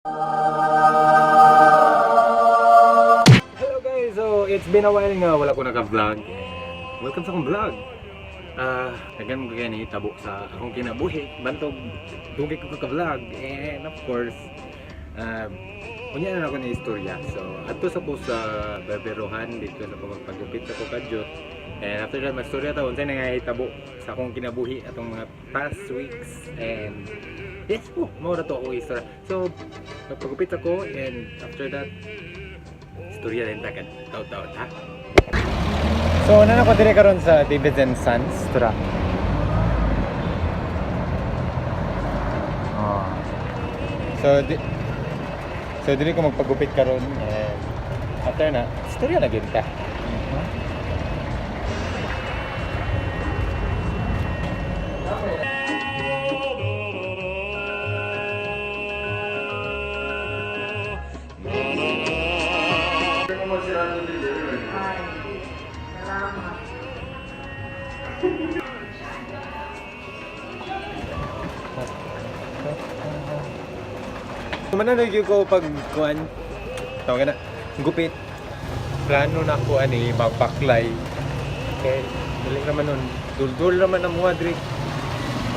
Hello guys! So, it's been a while nga wala ko naka-vlog and welcome sa akong vlog. Daghan mo kaya nahitabo sa akong kinabuhi. Bantog, dugay ko ka-vlog and of course, unya na ako ni istorya. So, adto sa ko sa Berberohan dito sa ko magpagupit sa ko kadyot. And after that, magstorya ta unsay nangahitabo sa akong kinabuhi atong mga past weeks and yes po, mao ra to ako istorya. So, magpagupit ako and after that, istorya din ta taw-taw ha. So, na ko dire karon sa David and Sons, tura. Oh. So dili ko magpagupit karon and after na, istorya na gyud ta. Ay, salamat. Mananoy gyud ko pag kuan tawag na gupit. Plano na ko ani magpaklay. Kay dali raman nun, duldul raman ang mga diri.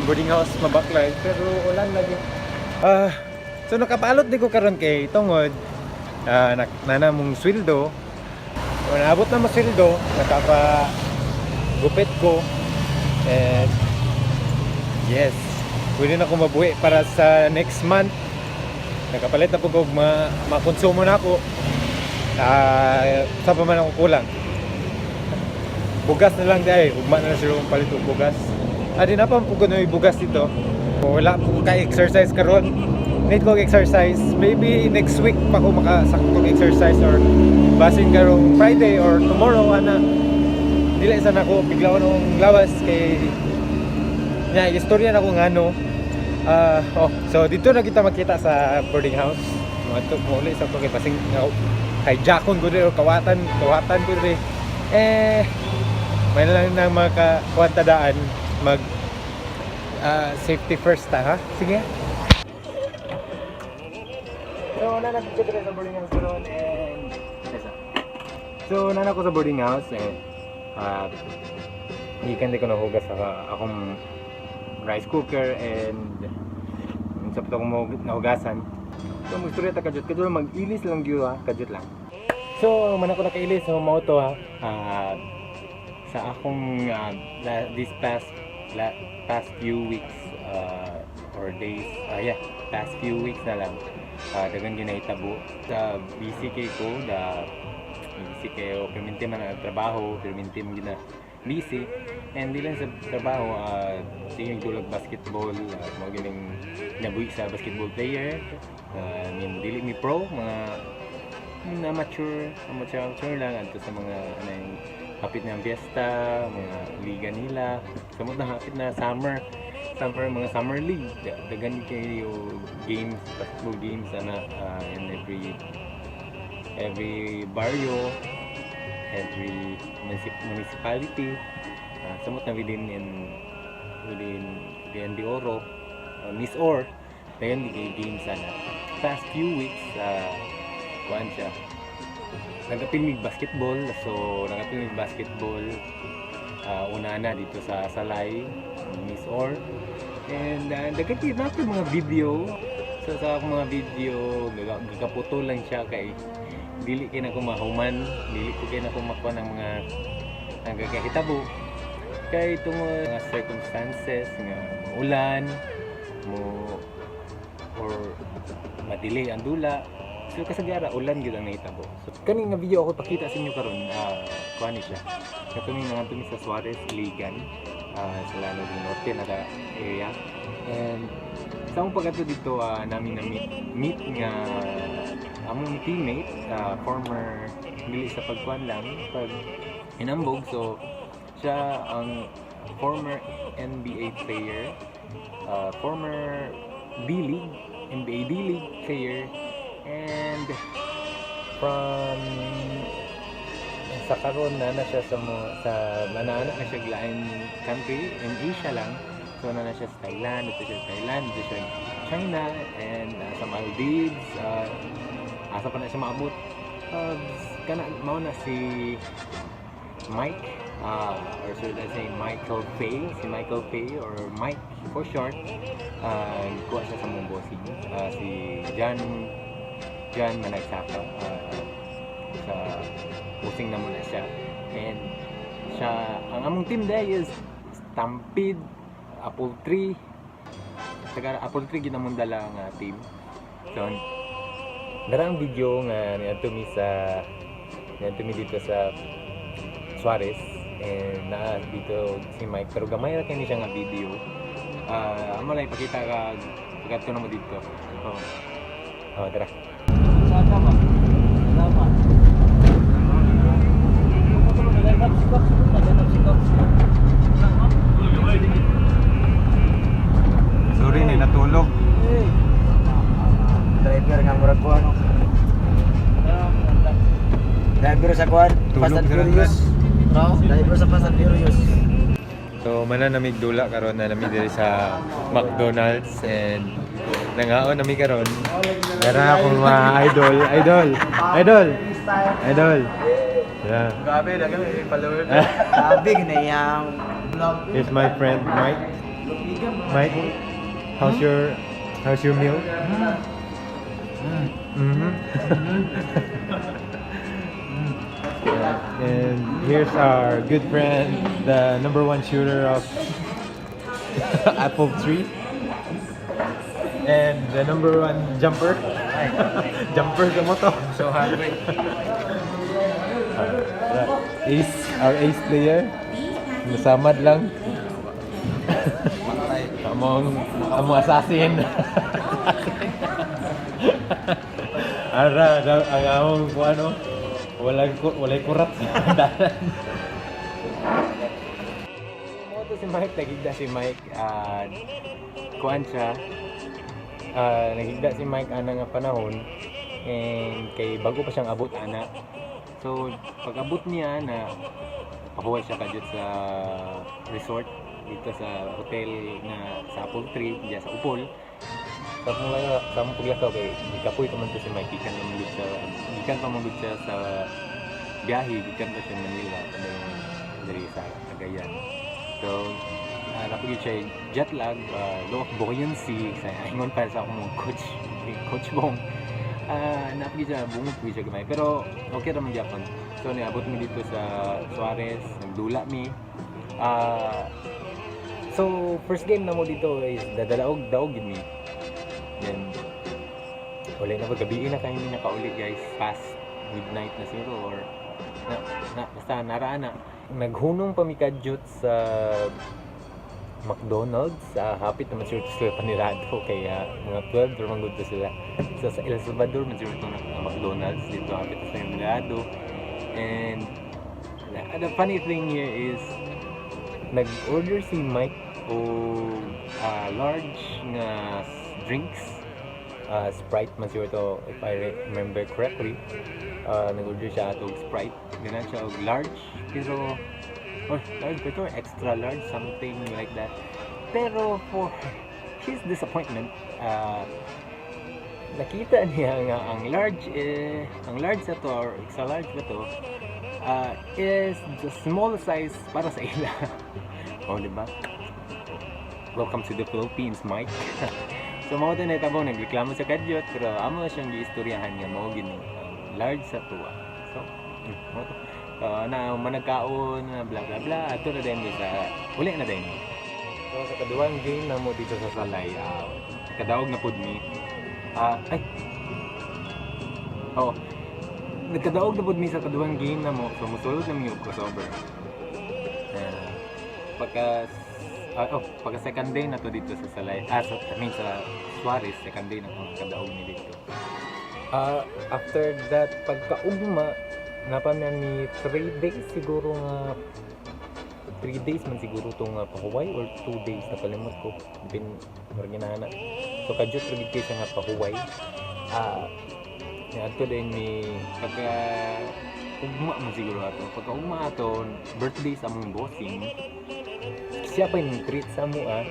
Ang boarding house mabaklay pero ulan lagi. So nakapalot di ko karon kay tungod nana mong sweldo. So, naabot na mo sweldo, nakapa gupit ko. And yes, pwede na ko mabuhi para sa next month. Nakapalit na po ko makonsumo na ako. Sa pa man ako kulang. Bugas na lang dahil, ugma na lang sila kung palit og bugas. Di na pa po ko na bugas dito. Wala po ka exercise karon. Need ko exercise. Maybe next week pa ko makasaktong exercise or basin karong Friday or tomorrow ana. Dili sa nako bigla ko nung lawas kay nya istorya na ko ngano. Oh, so dito na kita makita sa boarding house. Mga to mo sa ko kay basing hijackon ko diri or kawatan, kawatan ko diri. Eh may lang nang makakuwanta daan mag safety first ta ha. Sige. So nana ko diri sa boarding house karon and Tesa. So nana ko sa boarding house and gikan di ko nahugas sa akong rice cooker and sa pa akong nahugasan. So magstorya ta kadyot, kadyot mag-ilis lang gyud ha, kadyot lang. So man ako nakailis so mao to ha. Sa akong this past few weeks or days, yeah, past few weeks na lang. Dagan ginahitabo sa busy kay ko, da busy kayo, perminti man ang trabaho, perminti man gina busy. And di lang sa trabaho, tingin dulag basketball, mao gining nabuhi sa basketball player. I mean, dili mi pro, mga amateur, amateur, amateur lang adto sa mga ano yung hapit na fiesta, mga liga nila. Samot na hapit na summer, summer mga summer league. Dagan kayo games, basketball games ana in every barrio, every municipality. Samot na within Cagayan de Oro, Miss Or, dagan di kayo games ana. Past few weeks, kuan siya. Nagapil mig basketball, so nagapil mig basketball una na dito sa Salay, Miss Or. And daghan kayo na mga video. So sa akong mga video, gagaputo lang siya kay dili kay na ko mahuman, dili ko kay na ko makuha ng mga ang gagahitabo. Kay tungod mga circumstances nga ulan mo or madelay ang dula. So kasagara ulan gyud ang nahitabo. So kani nga video ako pakita sa inyo karon, kuan ni siya. Katong nga mi sa Suarez Iligan, sa Lanao del Norte na area. And sa among pag-adto dito, namin na meet nga among teammate, former dili sa pagkuan lang pag hinambog. So siya ang former NBA player, former D-League, NBA D-League player, and from sa karon na na siya sa mo sa manana na siya lain country in Asia lang. So naa na siya sa Thailand, dito siya sa Thailand, dito siya sa China, and sa Maldives, asa pa na siya maabot. Kana mao na si Mike, or should I say Michael Fay, si Michael Fay or Mike for short. Kuha siya sa among bossing, si John John Managsaka, sa bossing namo na siya. And siya, ang among team day is Stampede, Apple Tree, taga Apple Tree gid among dala nga team. So, dara ang video nga niadto mi dito sa Suarez and naa dito si Mike, pero gamay ra kay ni siya nga video. Amo lang ipakita ka pagkadto namo dito. Oh, tara. Sana ba? Salamat. Nag-up si Cox, nag-up si Cox. Sorry ni natulog. Driver nga murag kuan, no? Driver sa kuan, Fast and Furious. Driver sa Fast and Furious. So mana namig dula karon na nami diri sa McDonald's and nangaon nami karon. Dara akong mga idol, idol, idol, idol. Yeah. Grabe, daghan may follower. Grabe ginayang vlog. Here's my friend Mike. Mike, how's your meal? Yeah. And here's our good friend, the number one shooter of Apple Tree, and the number one jumper. Jumper sa mo to. So hungry. Ace, our ace player. Nasamad lang. Among assassin. Ara, ang among kung ano, walay kurat sa dalan. Mao to si Mike, nagigda si Mike, kuan siya, nagigda si Mike ana nga panahon and kay bago pa siyang abot ana. So, pag abot niya na pahuway siya kadyot sa resort dito sa hotel na sa Apple Tree, diya sa Upol. Sa among paglakaw kay gikapoy pa man to si Mike, gikan pa man gud siya sa biyahe, gikan pa siya Manila padung diri sa Cagayan. So, naa pa gyud siya jet lag, low of buoyancy, sa ingon pa sa akong coach, Coach Bong. Naa pa gyud siya bungot gyud siya gamay. Pero okay ra man gyapon. So niabot mi dito sa Suarez, nagdula mi. So first game namo dito is dadalaog daog gid mi. Then wala na, gabi na kayo mi nakauli, guys. Past midnight na siguro or na basta naraan na. Naghunong pa mi kadyot sa McDonald's, hapit naman siguro sila panirado kaya mga 12 or man gud to sila. So sa El Salvador man siguro itong McDonald's dito hapit sa Panirado. And the funny thing here is nag-order si Mike og large nga drinks, Sprite man siguro to if I remember correctly. Nag-order siya ato og Sprite, ganan siya og large, pero or large ba ito or extra large, something like that. Pero for his disappointment, nakita niya nga ang large eh, ang large sa to or extra large ba to is the small size para sa ila. Oh, di ba? Welcome to the Philippines, Mike. So mao to nahitabo, nagreklamo sa kadyot, pero amo na siyang giistoryahan nga mao gini ang large sa tuwa. So, mao to. Na managkaon na bla bla bla ato na din sa uli na din. So sa kaduhang game namo dito sa Salay, nakadaog na pud mi. Ay. Oh. Nagkadaog na pud mi sa kaduhang game namo. So musulod na mi og crossover. Oh, pagka second day na to dito sa Salay. I mean sa Suarez, second day na akong kadaog ni dito. After that, pagkaugma, napa man ni 3 days siguro nga, 3 days man siguro to nga pahuway or 2 days, nakalimot ko bin murag ginana. So kadyot ra gid kay siya nga pahuway. Niadto din ni pagka ugma man siguro ato, pagka ugma ato, birthday sa among bossing. Siya pa yung treat sa amo ah.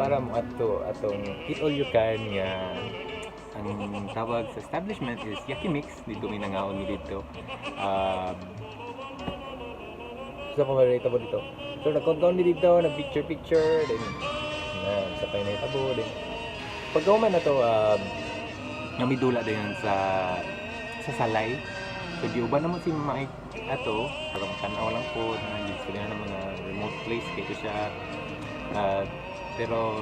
Para mo ato atong eat all you can nga ang tawag sa establishment is Yaki Mix. Dito mi nangaon mi dito. Sa pa may dito. So nagkaon mi dito, nag picture picture, then na sa pa tabo then pagkauman na to, namidula din sa Salay. So giuban namo si Mike ato para tanaw lang po na gistorya ng mga remote place kay ito siya. Pero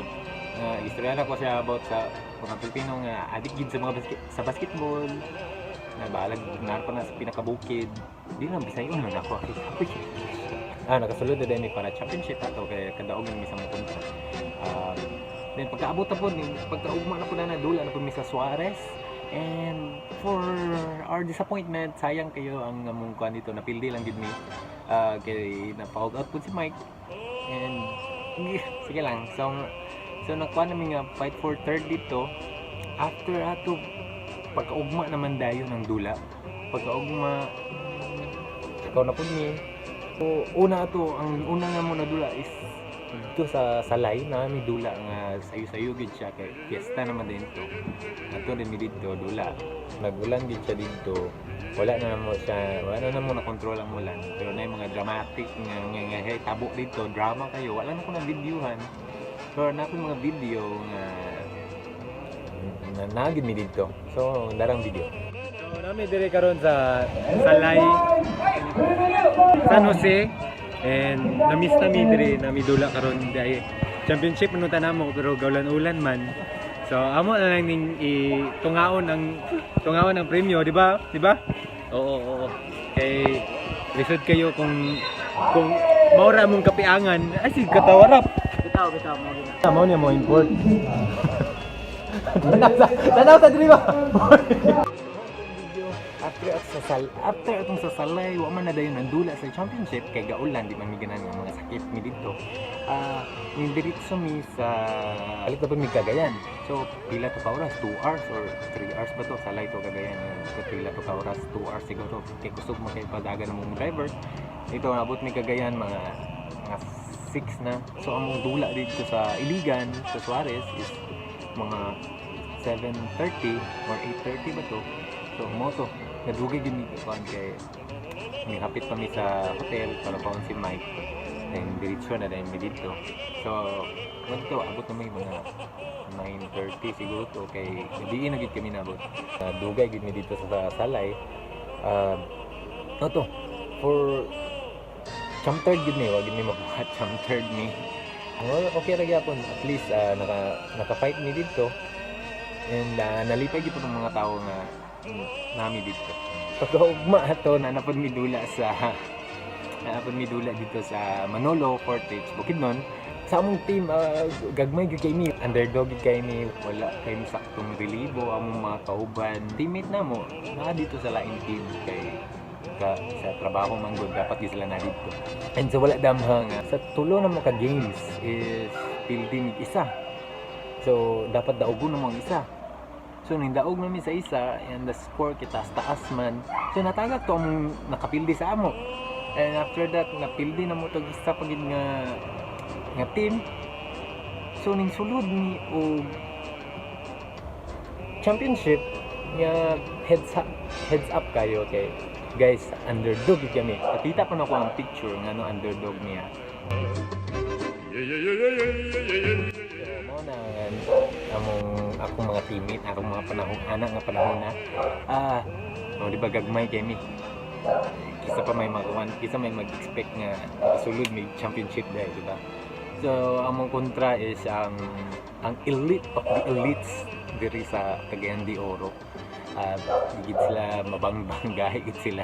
istorya na ko siya about sa mga Pilipino nga adik gid sa mga basket, sa basketball na bahalag nar pa na sa pinakabukid. Di na bisayon na ako. Nakasulod na din ni para championship ato kay kadaogan mi sa mga kontra. Then pagkaabot na po ni pagkaugma na po na nadula na po mi sa Suarez and for our disappointment, sayang kayo ang among kuan dito, napildi lang gid mi kay na-foul out po si Mike and sige lang. So nakuha namin nga fight for third dito. After ato, pagkaugma naman dayon ang dula, pagkaugma ikaw na pud mi. So, una ato, ang una nga mo na dula is dito sa Salay na mi dula nga sayo-sayo gid siya kay fiesta naman din to. Ato din mi dito dula, nagulan gid siya dito, wala na namo siya, wala na namo na kontrol ang ulan, pero na yung mga dramatic nga hey, tabo dito, drama kayo, wala na ko na videohan, pero na ako mga video nga na nagid mi dito. So darang video. So nami diri karon sa Salay, San Jose, and na-miss na mi diri, nami dula karon dahil championship man ta namo pero gaulan-ulan man. So amo na lang ning i tungaon ang premyo, di ba? Di ba? Oo. Kay lisod kayo kung maura mong kapiangan, ay sige katawarap. Bitaw, bitaw mo gina. Tama niya mo import. Tanaw sa diri ba? After at sa sal after atong sa Salay, wa man na dayon ang dula sa championship kay gaulan, di man mi ganahan nga mga sakit mi didto. Ning diretso mi sa alit na pa mi Cagayan. So pila to ka oras? 2 hours or 3 hours ba to Salay to Cagayan? Pila to ka oras? 2 hours siguro kay kusog mo kay padagan mong driver. Ito abot mi Cagayan mga 6 na. So among dula dito sa Iligan, sa Suarez, is mga 7:30 or 8:30 ba to. So mo to nadugay gid mi kuan kay mihapit pa mi sa hotel para paon si Mike, then diretso na dahil mi dito. So mo to abot na may mga 9:30 siguro to kay gabi na gid kami nabot. Dugay gid mi dito sa Salay. No to for champ third gid mi, wa gid mi mabuhat, champ third mi. Well, okay ra gyapon, at least naka fight mi dito and nalipay gyud ng mga tao nga nami dito. Pagkaugma ato na napod mi dula sa napod mi dula dito sa Manolo Fortich, Bukidnon. Sa among team, gagmay gyud kay mi, underdog gyud kay mi, wala kay mi saktong relibo, among mga kauban teammate namo naa dito sa laing team kay ka sa trabaho man gud dapat di sila na dito. And so wala damha nga sa tulo na mo ka games is pildi mig isa, so dapat daugon na mo ang isa. So ning daog namin sa isa and the score kita taas man, so natagak to among nakapildi sa amo. And after that napildi na mo tog isa pa gid nga team. So ning sulod ni og championship nga heads up kayo kay guys, underdog gyud kami. Pakita ko na ko ang picture nga no underdog niya. So, mo na among akong mga teammate, akong mga panahon ana nga panahon na oh, di ba gagmay kay mi. Kisa pa may magawan, kisa may mag-expect nga makasulod may championship dahil, di ba? So, among kontra is ang elite of the elites diri sa Cagayan de Oro. Gid sila mabangbang, gid sila.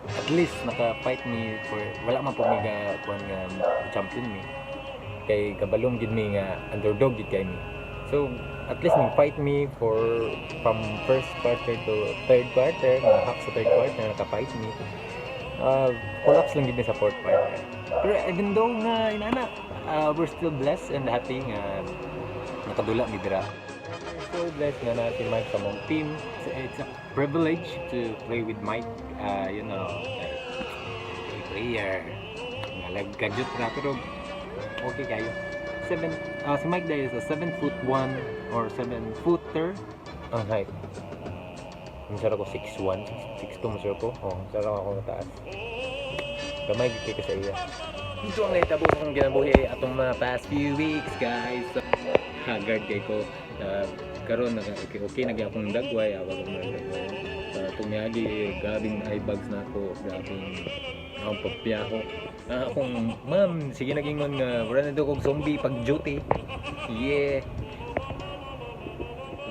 At least naka-fight mi for wala man po mi ga kuan nga champion mi. Kay kabalong gid mi nga underdog gid kay mi. So at least ning fight me for from first quarter to third quarter, mga half sa third quarter naka-fight mi. Collapse lang gid mi sa fourth quarter. Pero even though nga inana, we're still blessed and happy nga nakadula mi dira. We're so blessed nga na si Mike sa among team. It's a privilege to play with Mike. Like, a player. Nga gadget ra pero okay kayo. 7, si Mike Day is a 7 foot 1 or 7 footer ang height. Ang sara ko 6'1, 6'2 mo sir ko. Oh, sara ako mataas. Gamay gyud kay ko sa iya. Dito ang nahitabo sa akong ginabuhi atong mga past few weeks, guys. So, haggard kay ko. Karon naka okay, okay na gyud akong dagway, awag akong dagway. Itong miagi, grabing eye bags na ako, grabing akong pagbiyaho. Akong ma'am, sige, nagingon nga wala na daw kog zombie pag duty. Yeah.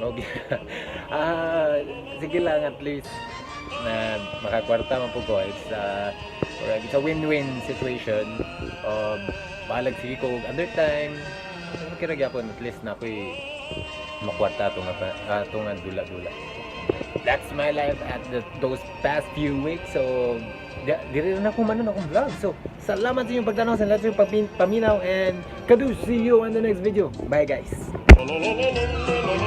No, sige lang, at least na makakwarta man po ko. It's a win-win situation. Bahalag sige ko og other time. Pero kira gyapon at least na ako'y makwarta ato nga ato nga dula-dula. That's my life at those past few weeks. So, diri na ako manon akong vlog. So, salamat sa inyong pagtanaw, sa lahat sa inyong paminaw and kadu, see you on the next video. Bye, guys. La la la la la.